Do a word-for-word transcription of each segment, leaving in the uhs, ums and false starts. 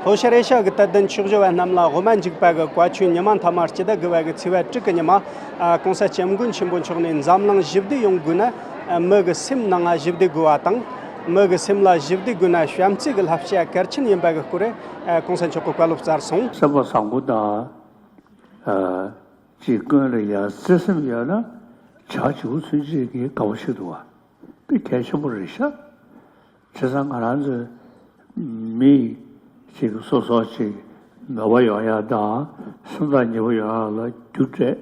ལྷོ་ཤར་ཨེ་ཤ་ཡ་གི་དད་ལྡན་ཆོས་ཞུ་བ་རྣམས་ལ་དབུ་མ་འཇུག་པ་གི་བཀའ་ཆོས་ཉི་མ་མཐའ་མ་སྤྱི་ཟླ་དགུ་པ་གི་ཚེས་པ་དྲུག་གི་ཉི་མ། ཨ། ྋགོང་ས་ྋསྐྱབས་མགོན་ཆེན་པོ་མཆོག་ནས་འཛམ་གླིང་ཞི་བདེ་ཡོང་དགོས་ན། ཨ། མི་གི་སེམས་ནང་ང་ཞི་བདེ་དགོས་པ་དང་། མི་གི་སེམས་ལ་ཞི་བདེ་དགོས་ན་བྱམས་བརྩེ་གི་བསླབ་བྱ་གལ་ཆེན་ཡིན་པ་གི་སྐོར། ཨ། ྋགོང་ས་མཆོག་གིས་བཀའ་སློབ་སྩལ་སོང་། སེམས་པ་བཟང་པོ་དང་། ཨ། ཅིག་ཀུན་ལ་ཡང་བརྩེ་སེམས་ཡོད་ན་བྱ་བྱིའུ་ཚུན་ཆད་ཀྱིས་དགའ་པོ་བྱེད་འདུག་བ། དཔེ་གལ་ཆེན་པོ་རེད་ཤག་བྱས་ཙང་ང་རང་ཚོའི་མི་ཞིག་སོ་སོ་ཅིག་མོས་པ་ཡོང་ཡ་དང་སེམས་ཐག་ཉེ་པོ་ཡོང་ཡ་ལ་རྒྱུ་འབྲས་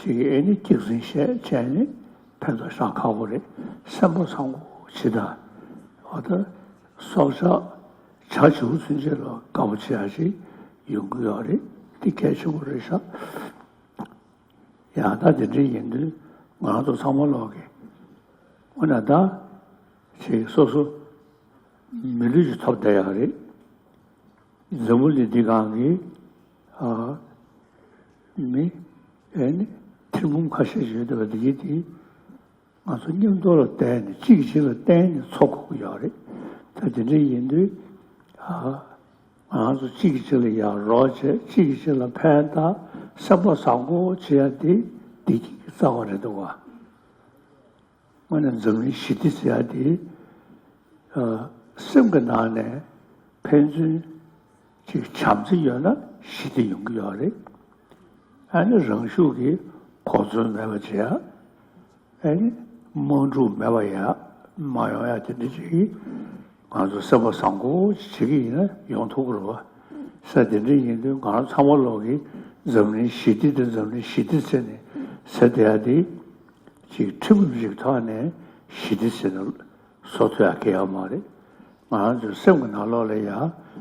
ཞིག་ཨེ་ནི་སྐྱག་རྫུན་བཤད་བྱས་ནས་ཕན་ཐོགས་བཞག་ཁག་པོ་རེད། སེམས་པ་བཟང་པོ་བྱེད་དང་། འོ་ད་སྲོག་ཆགས་བྱ་བྱིའུ་ཚུན་ཆད་ལ་དགའ་པོ་བྱེད་ཡ་ཞིག་ཡོང་གི་ཡོད་རེད། དེ་གལ་ཆེན་པོ་རེད་ཤག་ཡང་ད་དེ་འདྲ་ཡིན་དུས་ང་རང་ཚོ་ཚང་མ་ལོག་གི། འོ་ན་ད་ཅིག་སོ་སོ་མི་ལུས་ཅིག་ཐོབ་བསྡད་ཡག་རེད། འཛམ་བུ་གླིང་འདི་སྒང་གི། ཨ། མི་ཨེ་ནི་ཐེར་འབུམ་ཁ་ཤས་ཤིག་ཡོད་བསྡད་པ་འདི་གི་དེ་ང་ཚོ་མཉམ་དུ་ལ་བརྟེན་ནས་གཅིག་གིས་གཅིག་ལ་བརྟེན་ནས་འཚོ་དགོས་ཀྱི་ཡོད་རེད། ད་དེ་འདྲ་ཡིན་དུས། ཨ། ང་ཚོ་གཅིག་གིས་གཅིག་ལ་ཡང་རོགས་བྱེད། གཅིག་གིས་གཅིག་ལ་ཕན་བཏགས། སེམས་པ་བཟང་པོ་བྱེད་ཡ་དེ་བདེ་སྐྱིད་ཀྱི་རྩ་བ་རེད་འདུག་བ། དངོས་གནས་འཛམ་གླིང་ཞི་བདེ་ཟེར་ཡ་དེ། ཨ། སེམས་ཀྱི་ནང་ནས་ཕན་ཚུན་གཅིག་བྱམས་བརྩེ་ཡོད་ན་ཞི་བདེ་ཡོང་གི་ཡོད་རེད། ཨ་ནི་རང་ཤུགས་ཀྱིས་གོ་མཚོན་མེད་པ་བྱེད་ཡ། ཨེ་ནི་དམག་འཁྲུག་མེད་པ་ཡ་མ་ཡོང་ཡ་དེ་འདྲ་ཅིག་ང་ཚོ་སེམས་པ་བཟང་པོ་ཅིག་བྱེད་ཀྱི་ཡིན་ན་ཡོང་ཐུབ་ཀྱི་རེད་བ། ས་དེ་འདྲ་ཡིན་དུས་ང་རང་ཚང་མ་ལོག་གིས་འཛམ་གླིང་ཞི་བདེ་དེ་འཛམ་གླིང་ཞི་བདེ་ཟེར་ནས་ཟེར་བསྡད་ཡ་དེ་ཅིག་ཁྲིམས་ལུགས་ཀྱི་ཐོག་ནས་ཞི་བདེ་ཟེར་ནས་བཟོ་ཐུབ་ཡ་གལ་ཡོད་མ་རེད། ང་རང་ཚོའི་སེམས་ཀྱི་ནང་ལོགས་ལ་ཡ་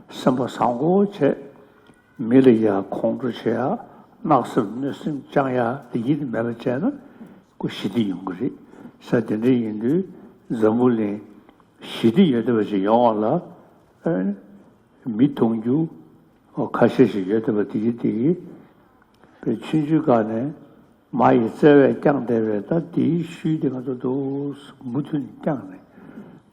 སེམས་པ་བཟང་པོ་བྱས། མི་ལ་ཡ་ཁོང་ཁྲོ་བྱེད་ཡ། གནག་སེམས་གནོད་སེམས་བཅངས་ཡ་དེ་ཡིད་མེད་པ་བྱས་ན་ཁོ་ཞི་བདེ་ཡོང་གི་རེད། ས་དེ་འདྲ་ཡིན་དུས་འཛམ་བུ་གླིང་ཞི་བདེ་ཡོད་བསྡད་པ་ཞིག་ཡོང་བ་ལ། ཨ། མི་མཐོང་རྒྱུ་ཁ་ཤས་ཤིག་ཡོད་བསྡད་པ་དེ་གི་དེ་གི་པའི་ཆུང་ཆུང་སྒང་ནས་མ་ཡི་བརྩེ་བས་བསྐྱངས་བསྡད་པའི་ད་དེའི་ཤུལ་དེ་ང་ཚོ་འདུག་མུ་མཐུད་ནས་བསྐྱངས་ནས་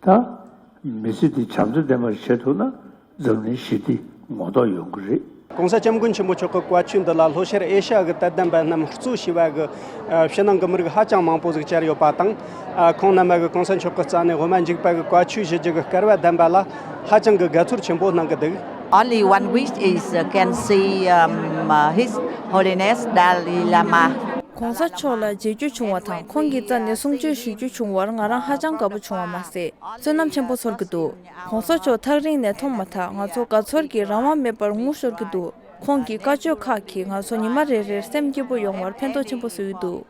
ད་མི་ཚེ་འདི་བྱམས་བརྩེ་ལྡན་པར་བྱེད་ཐུབ་ན་འཛམ་གླིང་ཞི་བདེ་ངོ་ཐོག་ཡོང་གི་རེད། ྋགོང་ས་ྋསྐྱབས་མགོན་ཆེན་པོ་མཆོག་གི་བཀའ་ཆོས་འདི་ལ་ལྷོ་ཤར་ཨེ་ཤ་ཡ་གི་དད་ལྡན་པ་རྣམས་གཙོ་བྱས་པ་གི། ཨ། ཕྱི་ནང་གི་མི་རིགས་ཧ་ཅང་མང་པོ་ཟིག་བཅར་ཡོད་པ་དང་། ཨ། ཁོང་རྣམ་པ་གིས་ྋགོང་ས་མཆོག་གི་རྩ་ནས་དབུ་མ་འཇུག་པ་གི་བཀའ་ཆོས་ཞུ་རྒྱུ་གི་སྐལ་བ་ལྡན་པ་ལ་ཧ་ཅང་གི་དགའ་ཚོར་ཆེན་པོ་གནང་གི་འདུག Only one wish is, uh, can see, um, uh, His Holiness Dalai Lama. ྋགོང་ས་མཆོག་ལ་མཇལ་རྒྱུ་བྱུང་བ་དང་ཁོང་གི་རྩ་ནས་གསུང་ཆོས་ཞུ་རྒྱུ་བྱུང་བར་ང་རང་ཧ་ཅང་དགའ་པོ་བྱུང་བ་མ་ཟད་བསོད་ནམས་ཆེན་པོ་ཚོར་གྱི་འདུག ྋགོང་ས་མཆོག་ཐག་རིང་ནས་མཐོང་མ་ཐག་ང་ཚོ་དགའ་ཚོར་གྱིས་རང་དབང་མེད་པར་ངུ་ཤོར་གྱི་འདུག་ཁོང་གི་བཀའ་ཆོས་ཁག་གིས་ང་ཚོ་ཉི་མ་རེ་རེར་སེམས་སྐྱིད་པོ་ཡོང་བར་ཕན་ཐོགས་ཆེན་པོ་བཟོ་ཡི་འདུག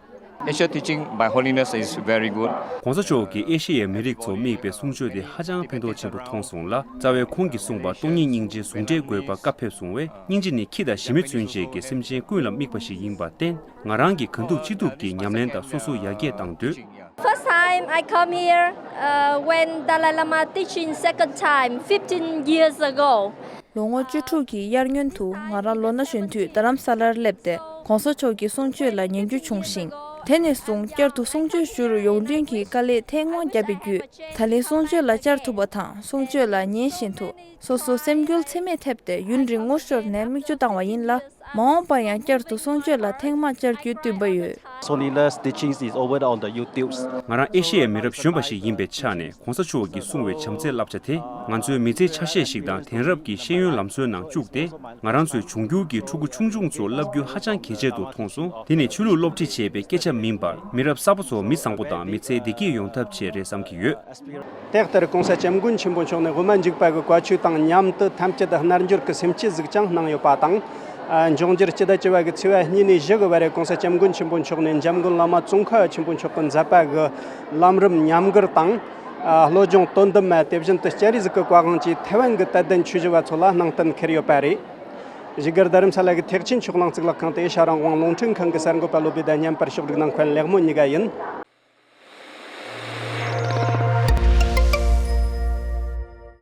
Asia teaching by Holiness is very good. ྋགོང་ས་མཆོག་གིས་ཨེ་ཤེ་ཡའི་མི་རིགས་ཚོ་དམིགས་པའི་གསུང་ཆོས་དེ་ཧ་ཅང་ཕན་ཐོགས་ཆེན་པོ་མཐོང་སོང་ལ། རྩ་བའི་ཁོང་གིས་གསུངས་པ་སྟོང་ཉིད་སྙིང་རྗེ་ཟུང་འབྲེལ་དགོས་པ་བཀའ་ཕེབས་སོང་བས། སྙིང་རྗེ་ནི་ཁྱི་དང་ཞི་མི་ཚུན་ཆད་ཀྱི་སེམས་ཅན་ཀུན་ལ་དམིགས་པ་ཞིག་ཡིན་པར་བརྟེན། ང་རང་གིས་གང་ཐུབ་ཅི་ཐུབ་ཀྱིས་ཉམས་ལེན་དང་སོ་སོ་ཡར་རྒྱས་གཏང་འདོད། First time I come here, uh, when Dalai Lama teaching second time, fifteen years ago. ལོ་ངོ་བཅུ་དྲུག་གི་གཡར་སྔོན་དུ་ང་རང་ལོ་ན་གཞོན་དུས་རྡ་རམ་ས་ལར་སླེབས་ཏེ་ྋགོང་ས་མཆོག་གི་གསུང་ཆོས་ལ་ཉན་རྒྱུ་བྱུང་ཞིང་། དེ་ནས་བཟུང་བསྐྱར་དུ་གསུང་ཆོས་ཞུ་རུ་ཡོང་འདུན་གྱི་དཀའ་ལས་ཐེངས་མང་བརྒྱབ་པའི་བརྒྱུད། ད་ལན་གསུང་ཆོས་ལ་བཅར་ཐུབ་པ་དང་གསུང་ཆོས་ལ་ཉན་བཞིན་དུ་སོ་སོ་སེམས་འགུལ་ཚད་མེད་ཐེབས་ཏེ་ཡུན་རིང་ངུ་ཤོར་ནས་མིག་ཆུ་བཏང་བ་ཡིན་ལ། མ་འོངས་པར་ཡང་བསྐྱར་དུ་གསུང་ཆོས་ལ་ཐེངས་མང་བཅར་རྒྱུའི་འདུན་པ་ཡོད། Sonila's teachings is over on the YouTubes. ང་རང་ཨེ་ཤེ་ཡའི་མི་རབས་གཞོན་པ་ཞིག་ཡིན་པའི་ཆ་ནས་ྋགོང་ས་མཆོག་གིས་གསུངས་པའི་བྱམས་བརྩེའི་བསླབ་བྱ་དེ་ང་ཚོའི་མི་ཚེའི་ཆ་ཤས་ཤིག་དང་དེང་རབས་ཀྱི་ཤེས་ཡོན་ལམ་སྲོལ་ནང་བཅུག་སྟེ། ང་རང་ཚོའི་འབྱུང་འགྱུར་གྱི་ཕྲུ་གུ་ཆུང་ཆུང་ཚོར་བསླབ་རྒྱུ་ཧ་ཅང་གལ་ཆེན་དུ་མཐོང་སོང་། དེ་ནི་ཆོས་ལུགས་སློབ་ཁྲིད་བྱེད་པའི་སྐད་ཆ་མིན་པར། མི་རབས་གསར་པ་ཚོ་མི་བཟང་པོ་དང་མི་ཚེ་བདེ་སྐྱིད་ཡོང་ཐབས་ཆེད་རེད་བསམ་གྱི་ཡོད། དེ་ལྟར་ྋགོང་ས་ྋསྐྱབས་མགོན་ཆེན་པོ་མཆོག་ནས་དབུ་མ་འཇུག་པ་གི་བཀའ་ཆོས་དང་མཉམ་དུ་ཐམས་ཅད་རྣལ་འབྱོར་གྱི་སེམས་བསྐྱེད་ཟིག་ཀྱང་གནང་ཡོད་པ་དང་། ཨ། འབྱུང་འགྱུར་སྤྱི་ཟླ་བཅུ་པ་གི་ཚེས་པ་གཉིས་ནས་བཞི་གི་བར་ཡ་ྋགོང་ས་ྋསྐྱབས་མགོན་ཆེན་པོ་མཆོག་ནས་འཇམ་མགོན་བླ་མ་ཙོང་ཁ་པ་ཆེན་པོ་མཆོག་གི་མཛད་པ་གི་ལམ་རིམ་ཉམས་མགུར་དང་། ཨ། བློ་སྦྱོང་དོན་དུ་མ་དེ་བཞིན་དུ་སྤྱན་རས་གཟིགས་ཀྱི་བཀའ་དབང་བཅས་ཐའེ་ཝན་གྱི་དད་ལྡན་ཆོས་ཞུ་བ་ཚོ་ལ་གནང་སྟན་འཁེལ་ཡོད་པ་རེད། བཞུགས་སྒར་རྡ་རམ་ས་ལ་གི་ཐེག་ཆེན་ཆོས་གླིང་གཙུག་ལག་ཁང་དུ་ཨེ་ཤ་རང་དབང་རླུང་འཕྲིན་ཁང་གི་གསར་འགོད་པ་བློ་བདེ་དང་མཉམ་པར་ཕྱོགས་སྒྲིག་གནང་མཁན་ལེགས་མོ་གཉིས་ཀ་ཡིན།